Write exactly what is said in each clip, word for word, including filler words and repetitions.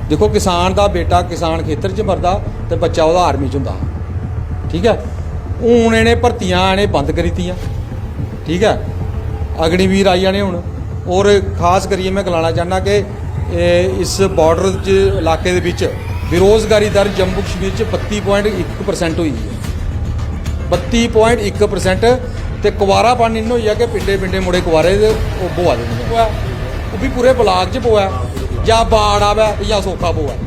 दिक्खो, किसान दा बेटा किसान खेतर च मरदा ते बच्चा ओह्दा आर्मी च होंदा हा। ठीक ऐ, हून इ'नें भर्तियां इ'नें बंद करी दित्तियां। ठीक ऐ, अग्निवीर आई जाने हून। और खास करियै में गलाना चाह्न्नां कि एह् इस बार्डर च इलाके दे बिच बेरोजगारी दर जम्मू कश्मीर च बत्ती पॉइंट इक परसेंट होई दी ऐ। बत्ती पॉइंट इक परसेंट। ते कुआरापन इन्ना होई गेआ कि पिंडे पिंडे मुड़े कुआरे ते ओह् ब्होआ दे निं ऐ। ओह् बी पूरे ब्लाक च पवै, जां बाढ़ आवै ते जां सोका पवै,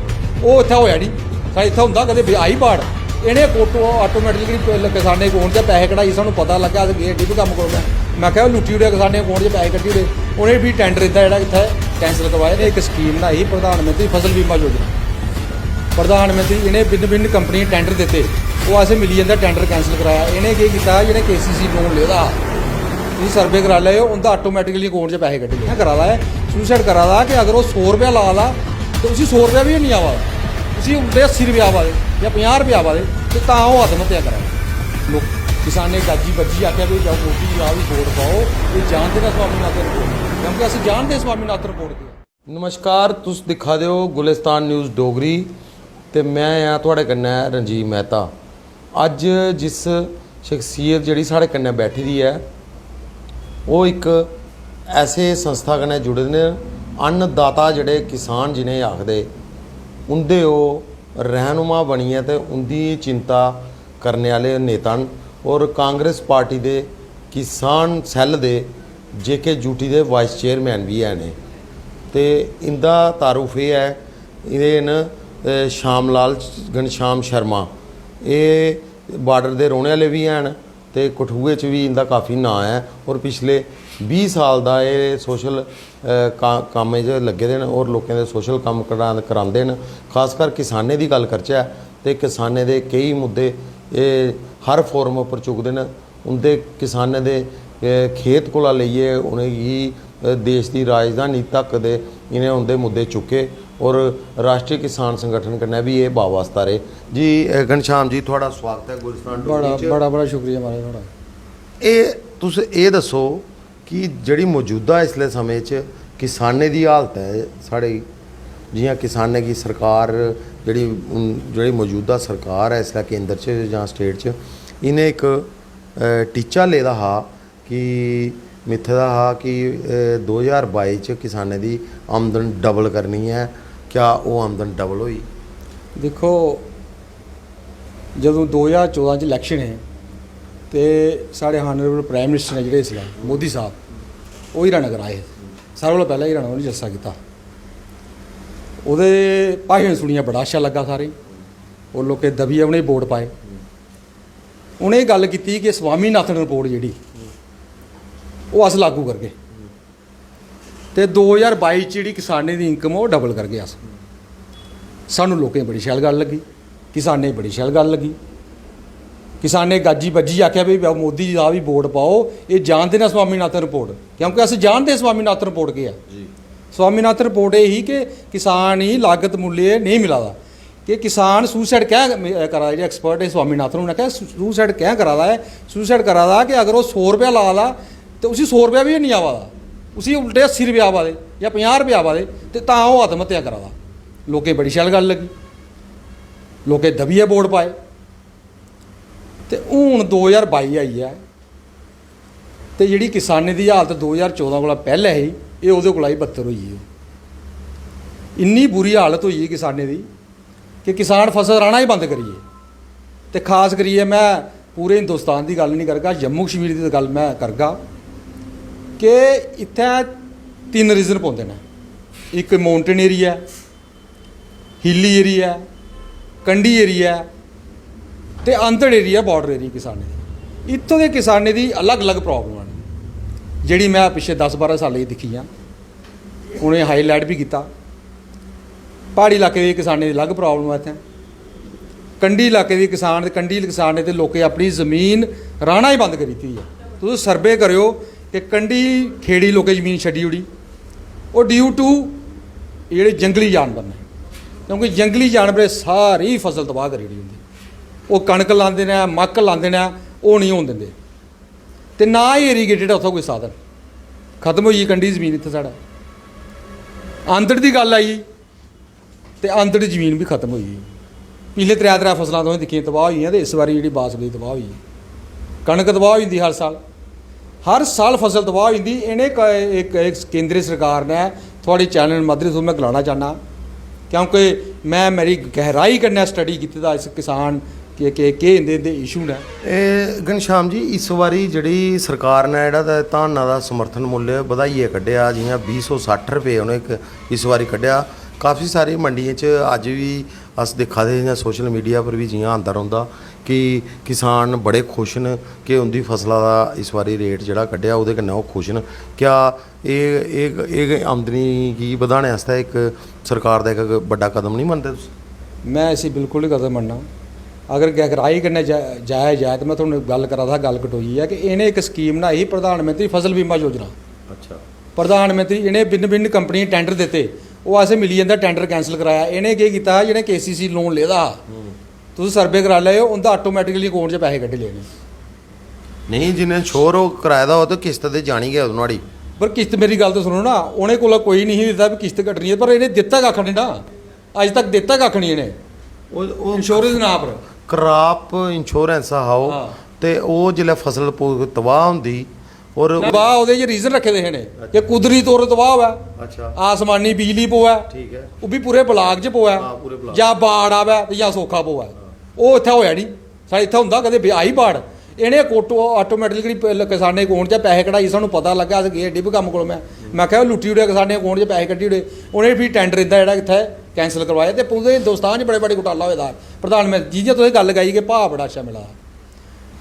ओह् इत्थै होएआ निं। साढ़े इत्थै होंदा कदें बी आई बाढ़, इ'नें कोटो आटोमेटिकली किसानें अकाउंट च पैसे कढाई, सानूं पता लग्गा, अस गे डी बी कम्म करोआं। में आखेआ, "ओह् लुट्टी ओड़ेआ किसानें अकाउंट च पैसे कड्ढी ओड़े।" उ'नें फ्ही टैंडर इं'दा जेह्ड़ा इत्थै कैंसल करवाया। इ'नें इक स्कीम बनाई ही प्रधानमंत्री फसल बीमा योजना, प्रधानमंत्री इ'नें भिन्न भिन्न कंपनियें गी टैंडर दित्ते, ओह् असें मिली जंदा टैंडर कैंसल कराया। इ'नें केह् कीता, जि'नें के सी सी लोन लेदा हा, तुस सर्वे करा लैओ, उं'दा आटोमेटिकली अकाउंट च पैसे कड्ढी ले। करा दा ऐ, सुसाइड करा दा कि अगर ओह् सौ रपेआ ला दा ते उसी सौ रपेआ बी निं आवा दा, उसी उल्टे अस्सी रपेऽ आवा दे जां पंजाह् रपेऽ आवा दे, ते तां ओह् आत्म हत्या करा दा। लोक, किसानें गाजी बज्जी आखेआ, "भाई जाओ, मोदी जी, आओ, वोट पाओ।" एह् जानदे न स्वामीनाथन रिपोर्ट, क्योंकि अस जानदे स्वामीनाथन रिपोर्ट केह् ऐ। नमस्कार, तुस दिक्खा दे ओ गुलिस्तान न्यूज़ डोगरी ते में आं थुआढ़े कन्नै रंजीव मेहता। अज्ज जिस शख्सियत जेह्ड़ी साढ़े कन्नै बैठी दी ऐ, ओह् इक ऐसे संस्था कन्नै जुड़े दे न, अन्नदाता जेह्ड़े किसान जि'नेंगी आखदे, उं'दे ओह् रहनुमा बनियै ते उं'दी चिंता करने आह्ले नेता न। और कांग्रेस पार्टी दे किसान सैल्ल दे जे के यू टी दे वाइस चेयरमैन बी हैन एह्। ते इं'दा तारुफ एह् ऐ, एह् न, अ, श्याम लाल घनश्याम शर्मा। एह् बार्डर दे रौह्ने आह्ले बी हैन ते कठुए च बी इं'दा काफी नांऽ ऐ। और पिछले बीह् साल दा एह् सोशल, अ, का-, कम्म च लग्गे दे न और लोकें दे सोशल कम्म करा-, करांदे न। खासकर किसानें दी गल्ल करचै ते किसानें दे केई मुद्दे एह् हर फोरम उप्पर चुकदे न। उं'दे किसानें दे, ए, खेत कोला लेइयै उ'नेंगी, ए, देश दी राजधानी तक दे इ'नें उं'दे मुद्दे चुक्के और राष्ट्री किसान संगठन कन्नै बी एह् बावास्ता रेह्। जी, ए, घनश्याम जी, थुआढ़ा सुआगत ऐ गुलिस्तान बड़ा, डोगरी च। बड़ा, बड़ा शुक्रिया महाराज थुआढ़ा। एह्, तुस एह् दस्सो कि जेह्ड़ी मौजूदा इसलै समें च किसानें दी हालत ऐ साढ़े, जि'यां किसानें गी सरकार, जेह्ड़ी, जेह्ड़ी मौजूदा सरकार ऐ इसलै केंद्र च जां स्टेट च, इ'नें इक, अ, टीचा लेदा हा कि मित्थे दा हा कि, अ, दो ज्हार बाई च किसानें दी आमदन डबल करनी ऐ। क्या ओह् आमदन डबल होई? दिक्खो, जदूं दो ज्हार चौदां च इलैक्शन हे ते साढ़े हानरेबल प्राइम मिनिस्टर ने जेह्ड़े इसलै मोदी साह्ब, ओह् हीरानगर आए हे। सारें कोला पैह्लें हीरानगर उ'नें जलसा कीता। ओह्दे भाशन सुनियै बड़ा अच्छा लग्गा सारें गी। और लोकें दबियै उ'नेंगी वोट पाए। उ'नें गल्ल कीती कि स्वामीनाथन रिपोर्ट जेह्ड़ी, ओह् अस लागू करगे। ते दो ज्हार बाई च जेह्ड़ी किसानें दी इनकम, ओह् डबल करगे अस। सानूं लोकें गी बड़ी शैल गल्ल लग्गी, किसानें गी बड़ी शैल गल्ल लग्गी। किसानें गाजी बज्जी आखेआ, "भाई, मोदी जी दा बी वोट पाओ, एह् जानदे न स्वामीनाथन रिपोर्ट।" क्योंकि अस जानदे स्वामीनाथन रिपोर्ट केह् ऐ। जी। स्वामीनाथन रिपोर्ट एह् ही कि किसान गी लागत मूल्य नेईं मिला दा, कि किसान सुसाइड कैं करा दा। जेह्ड़े एक्सपर्ट हे स्वामीनाथन, उ'नें आखेआ, "सुसाइड कैं करा दा ऐ? सुसाइड करा दा कि अगर ओह् सौ रपेआ ला दा ते उसी सौ रपेआ बी निं आवा दा, उसी उल्टे अस्सी रपेऽ आवा दे जां पंजाह् रपेऽ आवा दे, ते तां ओह् आत्म हत्या करा दा।" लोकें गी बड़ी शैल गल्ल लग्गी, लोकें दबियै वोट पाए। ते हून दो ज्हार बाई आई ऐ, ते जेह्ड़ी किसानें दी हालत दो ज्हार चौदां कोला पैह्लें ही, एह् ओह्दे कोला बी बदतर होई गेई। इन्नी बुरी हालत होई गेई किसानें दी कि किसान फसल राह्ना ही बंद करी गे। ते खास करियै में पूरे हिंदुस्तान दी गल्ल निं करगा, जम्मू कश्मीर दी गल्ल में करगा कि इत्थै तिन्न रीजन पौंदे न। इक माउंटेन एरिया ऐ, हिली एरिया ऐ, कंढी एरिया ऐ ते अंधड़ एरिया, बार्डर एरिया किसानें दी। इत्थूं दे किसानें दी अलग-अलग प्रॉब्लमां न, जेह्ड़ी में पिच्छे दस बारां सालें च दिक्खियां, उ'नें हाईलाइट बी कीता। प्हाड़ी इलाके दे किसानें दी अलग प्रॉब्लम ऐ इत्थै। कंढी इलाके दे किसान, कंढी किसानें ते लोकें अपनी जमीन राह्ना ही बंद करी दित्ती ऐ। तुस सर्वे करेओ कि कंढी खेड़ी लोकें जमीन छड्डी ओड़ी, ओह् due to जेह्ड़े जंगली जानवर न, क्योंकि जंगली जानवरें सारी फसल तबाह करी ओड़ी उं'दी। ओह् कनक लांदे न, मक्क लांदे न, ओह् निं होन दिंदे। ते ना ही इरीगेटेड ऐ उत्थै कोई साधन, खत्म होई गेई कंढी जमीन इत्थै साढ़ै। आंदड़ दी गल्ल आई, ते अंदर जमीन बी खत्म होई गेई। पिछले त्रै त्रै फसलां तुसें दिक्खियां तबाह होई गेइयां, ते इस बारी जेह्ड़ी बासमती तबाह होई गेई, कनक तबाह होई जंदी हर साल। हर साल फसल तबाह होई जंदी। इ'नें क-, इक, इक केंद्री सरकार ने, थुआढ़ी चैनल माध्यम थ्रू में गलाना चाह्न्नां, क्योंकि में, मेरी गैहराई कन्नै स्टडी कीते दा इस किसान के, के, केह् इं'दे, इं'दे इशू न। एह् घनश्याम जी, इस बारी जेह्ड़ी सरकार ने जेह्ड़ा ते धाना दा समर्थन मुल्य बधाइयै कड्ढेआ, जि'यां बीह् सौ सट्ठ रपेऽ उ'नें इक, इस बारी कड्ढेआ। काफी सारी मंडियें च अज्ज बी अस दिक्खा दे हे, जां सोशल मीडिया पर बी जि'यां आंदा रौंह्दा कि किसान बड़े खुश न कि उं'दी फसला दा इस बारी रेट जेह्ड़ा कड्ढेआ, ओह्दे कन्नै ओह् खुश न। क्या एह्, एह्, एह् आमदनी गी बधाने आस्तै इक सरकार दा इक बड्डा कदम निं मनदे तुस? में इसी बिल्कुल निं कदम मन्नना। अगर गैहराई कन्नै जा-, जाया जाए, ते में थुआनूं गल्ल करा दा हा, गल्ल कटोई ऐ कि इ'नें इक स्कीम बनाई ही, प्रधानमंत्री फसल बीमा योजना। अच्छा। प्रधानमंत्री, इ'नें भिन्न भिन्न कंपनियें गी टैंडर दित्ते, ओह् असें मिली जंदा, टैंडर कैंसल कराया। इ'नें केह् कीता, जि'नें केसीसी लोन लेदा हा, तुस सर्वे कराई लैओ, उं'दा आटोमैटिकली अकाउंट च पैसे कड्ढी लैने। नेईं, जि'नें इंश्योर ओह् कराए दा होग ते किस्त ते जानी गै ओह् नुहाड़ी। पर किस्त, मेरी गल्ल ते सुनो ना, उ'नें कोला कोई निं ही दित्ता भी किस्त कट्टनी ऐ, पर इ'नें दित्ता कक्ख निं ना, अज्ज तक दित्ता कक्ख निं इ'नें। ओह्, ओह् इंश्योरेंस दे नांऽ पर। क्रॉप इंश्योरेंस हा ओह्, हां। ते ओह् जिसलै फसल पू-, तबाह होंदी और ना, तबाह ओह्दे च रीजन रक्खे दे हे इ'नें कि कुदरती तौर तबाह होऐ, अच्छा। आसमानी बिजली पवै, ठीक ऐ। ओह् बी पूरे ब्लाक च पवै, हां, पूरे ब्लाक। जां बाढ़ आवै ते जां सोखा पवै। हां। ओह् इत्थै होएआ निं। साढ़े इत्थै होंदा कदें बे-, आई बाढ़, इ'नें कोटो-, आटोमैटिकली प-, ल-, किसानें अकाउंट च पैसे कढाई, सानूं पता लग्गा, अस गे डिब कम्म कोल। में, में आखेआ, "लुट्टी ओड़ेआ, किसानें अकाउंट च पैसे कड्ढी ओड़े।" उ'नें फ्ही टैंडर इं'दा जेह्ड़ा इत्थै कैंसल करवाया। ते पूरे हिंदुस्तान च बड़े-बड़े घोटाला होए दा। प्रधानमंत्री, जि'यां तुसें गल्ल गाई कि भाऽ बड़ा अच्छा मिला दा।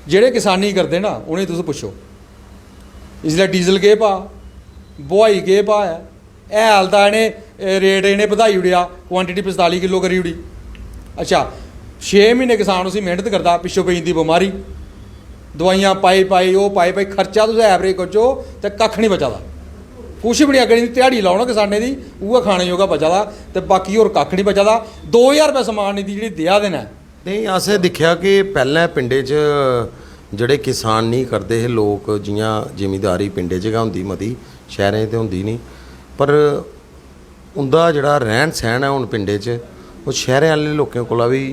जेह्ड़े किसानी करदे ना, उ'नेंगी तुस पुच्छो, इसलै डीजल केह् भाऽ, बुआई केह् भाऽ ऐ? हैल दा इ'नें, ए, रेट इ'नें बधाई ओड़ेआ, क्वांटिटी पंजताली किलो करी ओड़ी। अच्छा, छे म्हीने किसान उसी मेह्नत करदा, पिच्छों पेई जंदी बमारी, दवाइयां पाई पाई, ओह् पाई पाई, खर्चा तुस average करचो ते कक्ख निं बचा दा, कुछ बी निं। अगर इ'नें ध्याड़ी लाओ ना किसानें दी, उ'ऐ खाने जोगा बचा दा, ते बाकी होर कक्ख निं बचा दा। दो ज्हार रपेआ सम्मान निधि जेह्ड़ी देआ दे न, नेईं, असें दिक्खेआ कि पैह्लें पिंडें च जेह्ड़े किसान निं करदे हे लोक, जि'यां जिमींदारी पिंडें च गै होंदी मती, शैह्रें च ते होंदी निं, पर उं'दा जेह्ड़ा रैह्न सैह्न ऐ हून पिंडें च, ओह् शैह्रें आह्ले लोकें कोला बी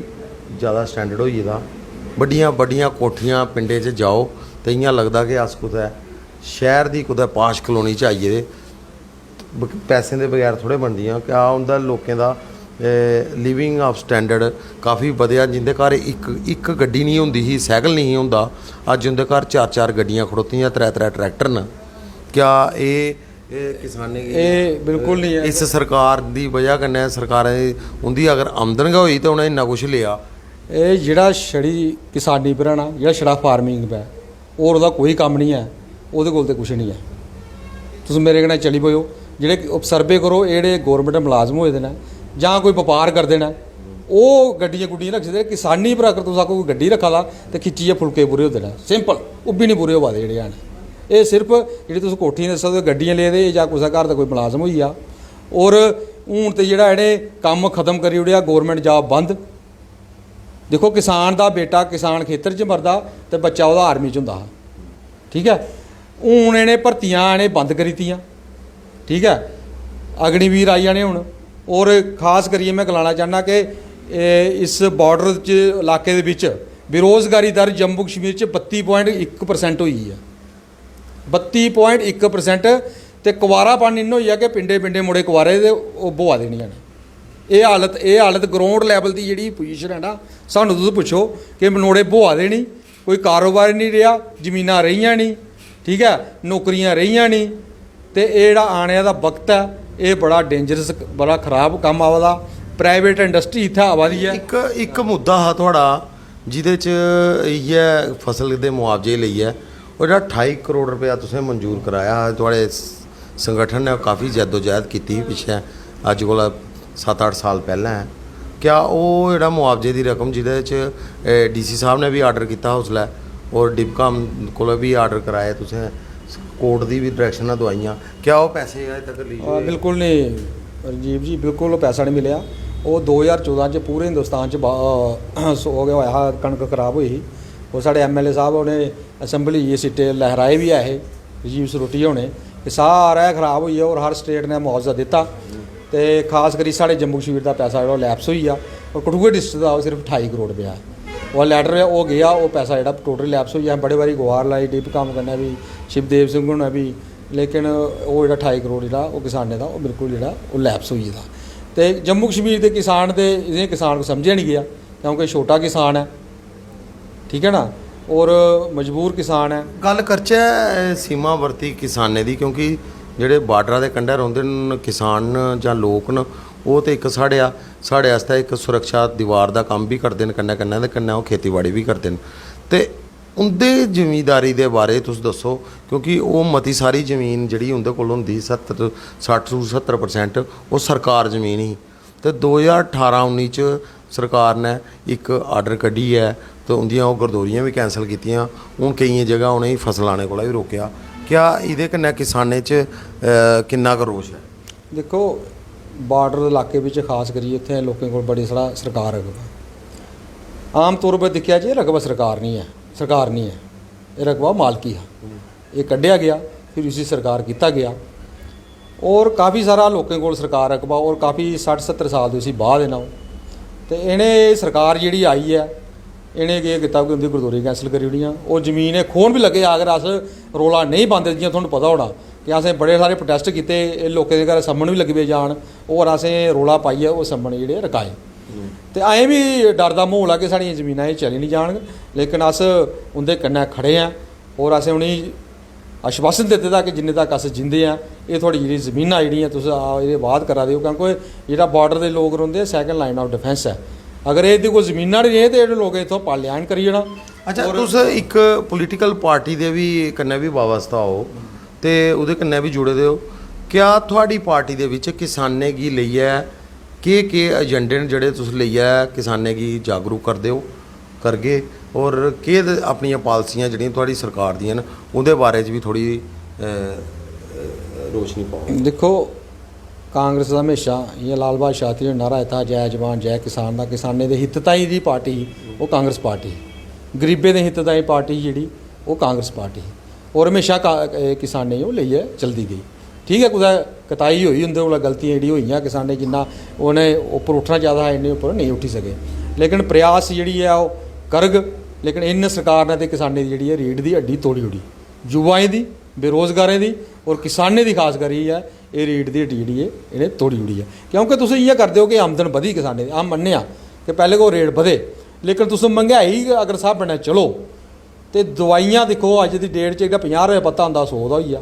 जैदा स्टैंडर्ड होई गेदा। बड्डियां बड्डियां कोठियां पिंडें च जाओ ते इ'यां लगदा कि अस कुतै शैह्र दी कुतै पाश कलोनी च आई गेदे। ब-, पैसें दे बगैर थोह्ड़े बनदियां। क्या उं'दा लोकें दा, ए, लिविंग ऑफ स्टैंडर्ड काफी बधेआ, जिं'दे घर इक, इक गड्डी निं होंदी ही, सैकल निं ही होंदा, अज्ज उं'दे घर चार चार गड्डियां खड़ोती दियां, त्रै त्रै ट्रैक्टर न। क्या एह्, एह् किसानें गी एह् बिल्कुल निं ऐ। इस सरकार दी बजह कन्नै, सरकारें दी, उं'दी अगर आमदन गै होई ते उ'नें इन्ना कुछ लेआ? एह् जेह्ड़ा छड़ी किसानी पर ऐ ना, जेह्ड़ा छड़ा फार्मिंग पर ऐ, होर ओह्दा कोई कम्म निं ऐ, ओह्दे कोल ते कुछ निं ऐ। तुस मेरे कन्नै चली पेओ, जेह्ड़े सर्वे करो, एह् जेह्ड़े गौरमैंट दे मलाजम होए दे न जां कोई बपार करदे न, ओह् गड्डियां गुड्डियां रखदे। किसानी पर अगर तुस आखो कोई गड्डी रक्खा दा ते खिच्चियै फुलके पूरे होंदे न, सिंपल, ओह् बी निं पूरे होआ दे जेह्ड़े हैन। एह् सिर्फ जेह्ड़ी तुस कोठियां दस्सा दे, गड्डियां ले दे जां कुसै घर दा कोई मलाजम होई गेआ। होर हून ते जेह्ड़ा इ'नें कम्म खत्म करी ओड़ेआ, गौरमैंट जाब बंद। दिक्खो, किसान दा बेटा किसान खेतर च मरदा ते बच्चा ओह्दा आर्मी च होंदा हा, ठीक ऐ। हून इ'नें भर्तियां इ'नें बंद करी दित्तियां, ठीक ऐ। अग्निवीर आई जाने हून। होर खास करियै में गलाना चाह्न्नां कि एह् इस बार्डर च, इलाके दे बिच्च बेरोजगारी दर जम्मू कश्मीर च बत्ती point इक percent होई गेई ऐ। बत्ती point इक percent। ते कुआरापन इन्ना होई गेआ कि पिंडे पिंडे मुड़े कुआरे ते ओह् ब्होआ दे निं हैन। एह् हालत, एह् हालत ग्राउंड लैवल दी जेह्ड़ी पोजीशन ऐ ना, सानूं तुस पुच्छो कि मनोड़े ब्होआ दे निं, कोई कारोबार निं रेहा, जमीनां रेहियां निं, ठीक ऐ, नौकरियां रेहियां निं। ते एह् जेह्ड़ा आने आह्ला वक्त ऐ, एह् बड़ा डेंजरस, बड़ा खराब कम्म आवा दा। प्राइवेट इंडस्ट्री इत्थै आवा दी ऐ। इक, इक मुद्दा हा थुआढ़ा, जिदे च इ'यै फसल दे मुआवजे लेइयै ओह् जेह्ड़ा ठाई करोड़ रपेआ तुसें मंजूर कराया हा, थुआढ़े स-, संगठन ने काफी जद्दोजहद कीती ही पिच्छें, अज्ज कोला सत्त अट्ठ साल पैह्लें। क्या ओह् जेह्ड़ा मुआवजे दी रकम, जिदे च, ए, डीसी साहब ने बी आर्डर कीता हा उसलै, और डिपकाम कोला बी आर्डर कराए तुसें, कोर्ट दी बी डायरैक्शनां दोआइयां, क्या ओह् पैसे अजें तक रिलीज हां, होए? बिल्कुल नेईं राजीव जी, बिल्कुल ओह् पैसा नेईं मिलेआ। ओह् दो ज्हार चौदां च पूरे हिंदुस्तान च बा-, सो गै होआ हा, कनक खराब होई ही। और साढ़े एमएलए साहब होरें असैंबली च सिट्टे लहराए बी ऐ हे, राजीव सरोटिया होरें, कि सारा गै खराब होई गेआ और हर स्टेट ने मुआवजा दित्ता। ते खास करी साढ़े जम्मू कश्मीर दा पैसा जेह्ड़ा ओह् लैप्स होई गेआ, और कठुए डिस्ट्रिक्ट दा ओह् सिर्फ ठाई करोड़ रपेआ ऐ। ओह् लैटर ऐ, ओह् गेआ, ओह् पैसा जेह्ड़ा टोटल लैप्स होई गेआ। बड़े बारी गोहार लाई डिप कम्म कन्नै बी, शिवदेव सिंह होना बी, लेकिन ओह् जेह्ड़ा ठाई करोड़ जेह्ड़ा ओह् किसानें दा ओह् बिल्कुल जेह्ड़ा ओह् लैप्स होई गेदा। ते जम्मू कश्मीर दे किसान ते इ'नें किसान को समझेआ निं गेआ, क्योंकि छोटा किसान ऐ, ठीक ऐ ना, और मजबूर किसान ऐ। गल्ल करचै सीमावर्ती किसानें दी, क्योंकि जेह्ड़े बार्डरा दे कंढै रौंह्दे न किसान न जां लोक न, ओह् ते इक साढ़े आ- साढ़े आस्तै इक सुरक्षा दीवार दा कम्म बी करदे न, कन्नै कन्नै ते कन्नै ओह् खेतीबाड़ी बी करदे न। ते उं'दे जिमींदारी दे बारे च तुस दस्सो, क्योंकि ओह् मती सारी जमीन जेह्ड़ी उं'दे कोल होंदी, सत्तर सट्ठ टू सत्तर परसेंट ओह् सरकार जमीन ही। ते दो ज्हार ठारां उन्नी च सरकार ने इक आर्डर कड्ढियै ते उं'दियां ओह् गरदौरियां बी कैंसल कीतियां। हून केइयें जगह उ'नेंगी फसल लाने कोला बी रोकेआ। क्या एह्दे कन्नै किसानें च किन्ना क रोश ऐ? दिक्खो, बार्डर इलाके बिच खास करियै इत्थै लोकें कोल बड़ी सारा सरकार रकबा। आम तौर पर दिक्खेआ जे रकबा सरकार निं ऐ, सरकार निं ऐ, एह् रकबा मालकी हा। एह् कड्ढेआ गेआ, फिर उसी सरकार कीता गेआ। और काफ़ी सारा लोकें कोल सरकार रकबा, और काफ़ी सट्ठ सत्तर साल दे उसी बाह् देना ओह्। ते इ'नें एह् सरकार जेह्ड़ी आई ऐ, इ'नें केह् कीता कि उं'दी गरदौरी कैंसल करी ओड़ियां। ओह् जमीन एह् खोह्न बी लग्गे, अगर अस रौला नेईं पांदे, जि'यां थुहानूं पता होना कि असें बड़े सारे प्रोटेस्ट कीते, एह् लोकें दे घर सम्मन बी लग्गी पे जान, और असें रौला पाइयै ओह् सम्मन जेह्ड़े रकाए। ते अजें बी डर दा म्हौल ऐ कि साढ़ियां जमीनां एह् चली निं जान, लेकिन अस उं'दे कन्नै खड़े आं। और असें उ'नेंगी आश्वासन दित्ते दा कि जिन्ने तक अस जींदे आं, एह् थुआढ़ी जेह्ड़ी जमीनां जेह्ड़ियां तुस एह्दे बाह्द करा दे ओ, क्योंकि जेह्ड़ा बार्डर दे लोक रौंह्दे, सैकंड लाइन ऑफ डिफेंस ऐ। अगर एह्दे कोल जमीनां निं रेह् ते एह् लोकें इत्थुं पलायन करी जाना। अच्छा, तुस इक पॉलिटिकल पार्टी दे बी कन्नै बी वाबस्ता ओ ते ओह्दे कन्नै बी जुड़े दे ओ। क्या थुआढ़ी पार्टी दे बिच किसानें गी लेइयै केह् केह् एजेंडे न जेह्ड़े तुस लेइयै किसानें गी जागरूक करदे ओ, करगे, और केह् अपनियां पालसियां जेह्ड़ियां थुआढ़ी सरकार दियां न, उं'दे बारे च बी थोह्ड़ी रोशनी पाओ? दिक्खो, कांग्रेस दा म्हेशा इ'यां लाल बहादुर शास्त्री होरें नारा दित्ता, "जय जवान जय किसान" दा। किसानें दे हित ताईं दी पार्टी ही ओह् कांग्रेस पार्टी ही, गरीबें दे हित ताईं पार्टी ही जेह्ड़ी ओह् कांग्रेस पार्टी ही, और म्हेशा का- किसानें गी ओह् लेइयै चलदी गेई। ठीक ऐ, कुतै कताई होई, उं'दे कोला गलतियां जेह्ड़ी होइयां, किसानें जिन्ना उ'नें उप्पर उट्ठना चाहिदा हा, इन्ने उप्पर नेईं उट्ठी सके। लेकिन प्रयास जेह्ड़ी ऐ ओह् करग। लेकिन इन्न सरकार ने ते किसानें दी जेह्ड़ी ऐ रीढ़ दी हड्डी तोड़ी ओड़ी, युवाएं दी, बेरोजगारें दी और किसानें दी खास करियै एह् रीढ़ दी हड्डी जेह्ड़ी ऐ इ'नें तोड़ी ओड़ी ऐ। क्योंकि तुस इ'यां करदे ओ कि आमदन बधी किसानें दी, अस मन्नेआ कि पैह्लें कोल रेट बधे, लेकिन तुस मंग्हाई अगर स्हाबै नै चलो ते दवाइयां दिक्खो, अज्ज दी डेट च जेह्ड़ा पंजाह् रपेऽ पत्ता होंदा, सौ दा होई गेआ।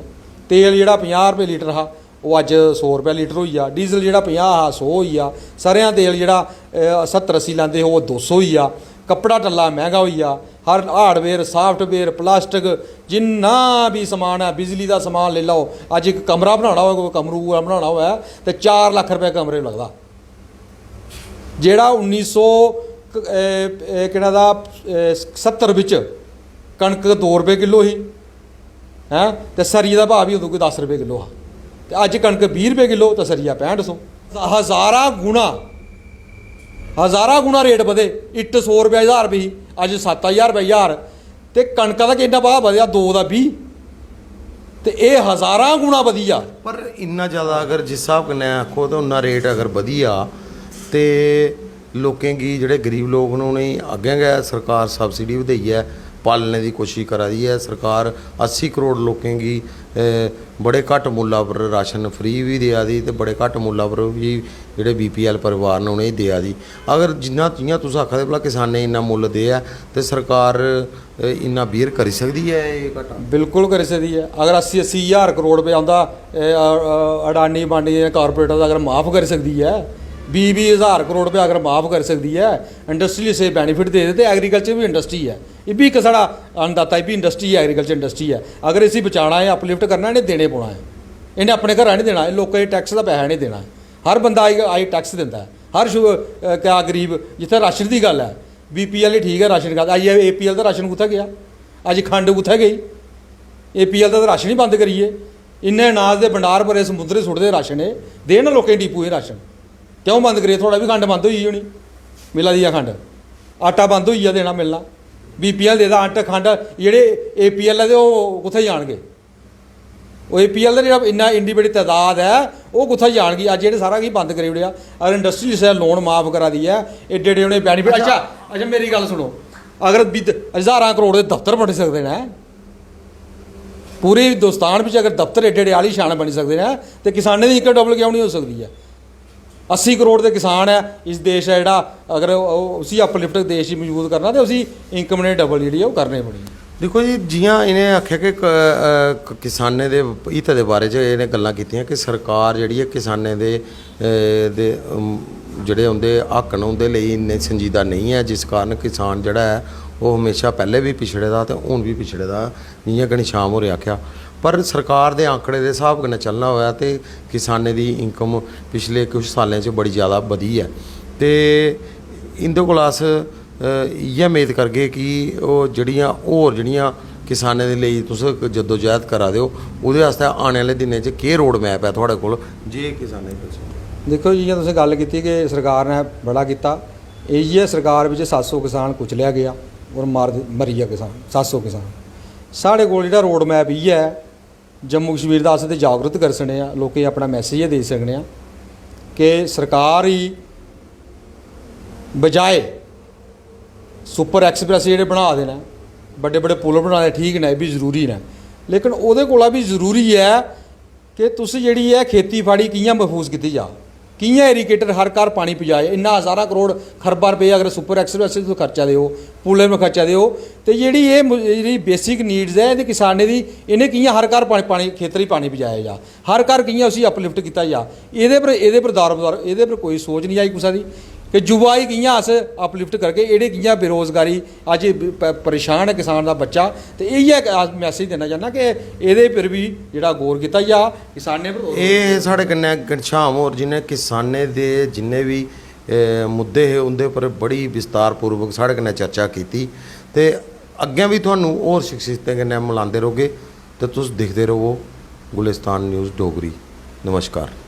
तेल जेह्ड़ा पंजाह् रपेऽ लीटर हा, ओह् अज्ज सौ रपेआ लीटर होई गेआ। डीजल जेह्ड़ा पंजाह् हा, सौ होई गेआ। सरेआं तेल जेह्ड़ा सत्तर अस्सी लैंदे हे, ओह् दो सौ होई गेआ। कपड़ा टल्ला मैंह्गा होई गेआ। हर हार्डवेयर, साफ्टवेयर, प्लास्टिक, जिन्ना बी समान ऐ, बिजली दा समान लेई लैओ। अज्ज इक कमरा बनाना होऐ, कोई कमरू पूरा बनाना होऐ, ते चार लक्ख रपेआ कमरे गी लगदा। जेह्ड़ा उन्नी सौ केह्ड़ा दा सत्तर बिच कनक दो रपेऽ किलो ही, हैं, ते सरिये दा भाऽ बी उदूं कोई दस रपेऽ किलो हा। ते अज्ज कनक बीह् रपेऽ किलो ते सरिया पैंह्ट सौ। हजारां गुणा, हजारां गुणा रेट बधे। इट्ट सौ रपेआ ज्हार रपेऽ ही, अज्ज सत्त ज्हार रपेआ ज्हार। ते कनका दा किन्ना भाऽ बधेआ? दो दा बीह्। ते एह् हजारां गुणा बधी गेआ। पर इन्ना ज़्यादा अगर जिस स्हाब कन्नै आखो ते उन्ना रेट अगर बधी जा ते लोकें गी, जेह्ड़े गरीब लोक न, उ'नेंगी अग्गें गै सरकार सब्सिडी बी देइयै पालने दी कोशश करा दी ऐ। सरकार अस्सी करोड़ लोकें गी बड़े घट्ट मुल्ला पर राशन फ्री बी देआ दी ते बड़े घट्ट मुल्ला पर बी जेह्ड़े बीपीएल परिवार न, उ'नेंगी देआ दी। अगर जिन्ना, जि'यां तुस आखा दे भला किसानें गी इन्ना मुल्ल देऐ ते सरकार इन्ना बीयर करी सकदी ऐ एह् घाटा? बिल्कुल करी सकदी ऐ। अगर अस्सी अस्सी ज्हार करोड़ रपेआ उं'दा अडानी बानी जां कारपोरेटर दा अगर माफ करी सकदी ऐ, बीह् बीह् ज्हार करोड़ रपेआ अगर माफ करी सकदी ऐ, इंडस्ट्री इसे बेनिफिट दे दे, ते एग्रीकल्चर बी इंडस्ट्री ऐ। एह् बी इक साढ़ा अन्नदाता, एह् बी इंडस्ट्री ऐ, एग्रीकल्चर इंडस्ट्री ऐ। अगर इसी बचाना ऐ, अपलिफ्ट करना, इ'नें देने पौना ऐ। इ'नें अपने घरा निं देना, एह् लोकें दे टैक्स दा पैसा इ'नें देना ऐ। हर बंदा आई, आई टैक्स दिंदा ऐ। हर शु-, अ, क्या गरीब, जित्थै राशन दी गल्ल ऐ, बीपीएल ठीक ऐ, राशन कार्ड, आई एपीएल दा राशन कुत्थै गेआ? अज्ज खंड कुत्थै गेई? एपीएल दा राशन ही बंद करियै। इन्ने अनाज दे भंडार भरे, समुद्रे सुट्टदे राशन, एह् देन लोकें गी डीपू एह् राशन। क्यों बंद करियै? थुआढ़ा बी खंड बंद होई गेई होनी, मिला दी ऐ खंड, आटा बंद होई गेआ देना मिलना। बीपीएल देदा आटा, खंड, जेह्ड़े एपीएल ऐ ते ओह् कुत्थै जान गे? ओह् एपीएल दा जेह्ड़ा इन्ना, इन्नी बड़ी तादाद ऐ, ओह् कुत्थै जान गी? अज्ज जेह्ड़े सारा किश बंद करी ओड़ेआ। अगर इंडस्ट्री जिसलै लोन माफ करा दी ऐ, एड्डे एड्डे उ'नें बेनिफिट, अच्छा, अच्छा, मेरी गल्ल सुनो, अगर बिद-, ज्हारां करोड़ दे दफ्तर बनी सकदे न, पूरे हिंदुस्तान बिच अगर दफ्तर एड्डे एड्डे आलीशान बनी सकदे न, ते किसानें दी इनकम डबल क्यों नहीं हो सकदी ऐ? अस्सी करोड़ दे किसान ऐ इस देश दा जेह्ड़ा, अगर ओह्, उसी अपलिफ्ट देश गी मजबूत करना, ते उसी इनकम ने डबल जेह्ड़ी ऐ ओह् करने पौनी। दिक्खो जी, जि'यां इ'नें आखेआ कि क-, अ, क-, किसानें दे हित दे बारे च इ'नें गल्लां कीतियां कि सरकार जेह्ड़ी ऐ किसानें दे, अ, दे, अम, जेह्ड़े उं'दे हक्क न उं'दे लेई इन्ने संजीदा नेईं ऐ, जिस कारण किसान जेह्ड़ा ऐ ओह् म्हेशां पैह्लें बी पिछड़े दा ते हून बी पिछड़े दा। जि'यां घनश्याम होरें आखेआ, पर सरकार दे आंकड़े दे स्हाब कन्नै चलना होऐ ते किसानें दी इनकम पिछले कुछ सालें च बड़ी ज़्यादा बधी ऐ। ते इं'दे कोला अस, अ, इ'यै मेद करगे कि ओह् जेह्ड़ियां होर जेह्ड़ियां किसानें दे लेई तुस जद्दोजहद करा दे ओ, ओह्दे आस्तै आने आह्ले दिनें च केह् रोड मैप ऐ थुआढ़े कोल, जे किसानें गी दस्सो। दिक्खो, जि'यां तुसें गल्ल कीती कि सरकार ने बड़ा कीता, इ'यै सरकार बिच सत्त सौ किसान कुचलेआ गेआ और मार, मरी गेआ किसान, सत्त सौ किसान। साढ़े कोल जेह्ड़ा रोड मैप इ'यै ऐ, जम्मू कश्मीर दा अस ते जागरूक करी सकने आं, लोकें गी अपना मैसेज एह् देई सकने आं कि सरकार गी बजाए सुपर एक्सप्रेस जेह्ड़े बना दे न, बड्डे बड्डे पुल बना दे, ठीक न, एह् बी जरूरी न, लेकिन ओह्दे कोला बी जरूरी ऐ कि तुस जेह्ड़ी ऐ खेती बाड़ी कि'यां मफूज कीती जा, कि'यां इरीगेटर हर घर पानी पजाए। इन्ना हजारां करोड़, खरबां रपेऽ अगर सुपर एक्सप्रेस तुस खर्चा दे ओ, पुलें पर खर्चा दे ओ, ते जेह्ड़ी एह् मु-, जेह्ड़ी बेसिक नीड्स ऐ ते किसानें दी, इ'नें कि'यां हर घर पानी, पानी, खेतर गी पानी पजाया जा, हर घर कि'यां उसी अपलिफ्ट कीता जा, एह्दे पर, एह्दे पर दारोमदार, एह्दे पर कोई सोच निं आई कुसै दी कि युवा गी कि'यां अस अपलिफ्ट करगे, एह्ड़े कि'यां बेरोजगारी, अज्ज प-, परेशान ऐ किसान दा बच्चा। ते इ'यै इक अस मैसेज देना चाह्न्नां कि एह्दे पर बी जेह्ड़ा गौर कीता जा, किसानें पर। एह् साढ़े कन्नै घनश्याम होर जि'नें किसानें दे जिन्ने बी, ए, मुद्दे हे, उं'दे पर बड़ी विस्तारपूर्वक साढ़े कन्नै चर्चा कीती। ते अग्गें बी तुहानू होर शख्सियतें कन्नै मलांदे रौह्गे। ते तुस दिखदे र'वो गुलिस्तान न्यूज़ डोगरी। नमस्कार।